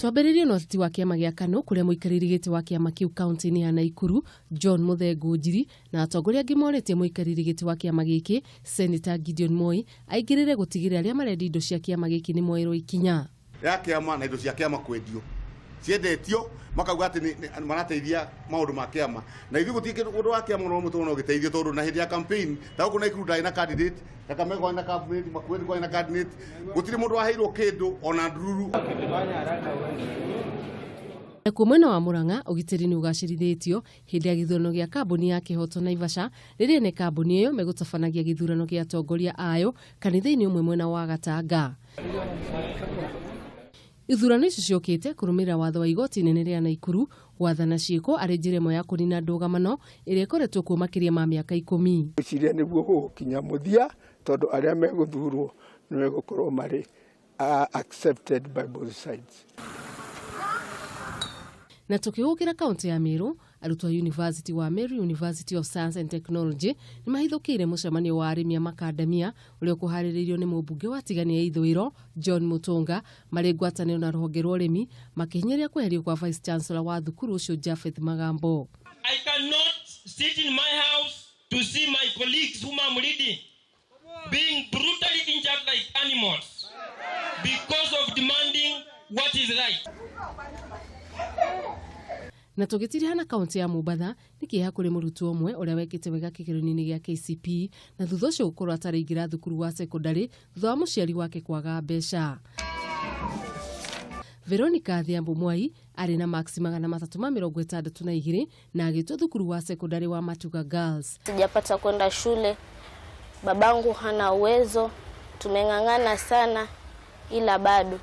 Twambĩrĩrie na ũteti wa kĩama gĩa KANU kũrĩa mũikarĩri gĩtĩ wa kĩama kĩu kaunti-inĩ ya Naikuru John Muthee Ngũnjiri na atongoria angĩ morĩtie mũikarĩri gĩtĩ wa kĩama gĩkĩ Senator Gideon Moi aingĩrĩre gũtigĩrĩra arĩa marendia indo cia kĩama gĩkĩ nĩ moerwo ikinya. Ya kĩama na indo cia kĩama kwendio ciendetio makauga atĩ marateithia maũndũ ma kĩama na ithuĩ gũtirĩ ũndũ wa kĩama no mũtũrona ũgĩteithio tondũ na hĩndĩ ya campaign ta gũkũ Naikuru ndarĩ na candidate, Kakamega kwarĩ na candidate, Makueni kwarĩ na candidate, gũtirĩ mũndũ waheirwo kĩndũ ona ndururu. Nakuo mwena wa Murang'a ũgitĩri nĩ ũgacĩrithĩtio hĩndĩ ya gĩthurano gĩa kambuni ya Kĩhoto Naivasha rĩrĩa ene kambuni ĩyo megũtabanagia gĩthurano gĩa atongoria ayo kanitha-inĩ ũmwe mwena wa Gatanga. Ithurano icio ciokĩte kũrũmĩrĩra watho wa igoti inene rĩa Naikuru gwathana ciĩko arĩ njĩra ĩmwe ya kũnina ndũgamano ĩrĩa ĩkoretwo kuo makĩria ma mĩaka 10. Ngwĩciria nĩguo gũgũkinya mũthia tondũ arĩa megũthurwo nĩ megũkorwo marĩ accepted by both sides. Na tũkĩgũkĩra kaunti ya Meru, arutwo a University wa Meru University of Science and Technology nĩ mahithũkĩire mũcemanio wa arĩmi a makandamia ũrĩa ũkũharĩrĩirio nĩ mũmbunge wa Tigania ya Ithũĩro John Mutunga marĩ ngwatanĩro na rũhonge rwa ũrĩmi makĩhinyĩrĩria kweherio kwa Vice Chancellor wa thukuru ũcio Japheth Magambo. I cannot sit in my house to see my colleagues whom I'm leading being brutally injured like animals because of demanding what is right. Na tũgĩtiriha na kaunti ya Mombatha nĩ kĩeha kũrĩ mũrutwo ũmwe ũrĩa wekĩte wega kĩgeranio-inĩ gĩa KCPE na thutha ũcio gũkorwo ataraingĩra thukuru wa sekondari thutha wa mũciari wake kwaga mbeca. Veronica Adhiambo Mwai arĩ na max 362 na agĩtwo thukuru wa sekondari wa Matuga Girls. Sijapata kwenda shule, babangu hana uwezo, tumeng'ang'ana sana ila bado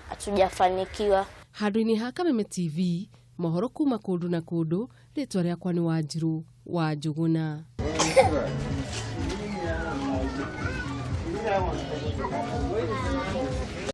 hatujafanikiwa. Handũ-inĩ ha Kameme TV, mohoro kuma kũndũ na kũndũ, rĩtwa rĩakwa nĩ Wanjirũ wa Njũgũna.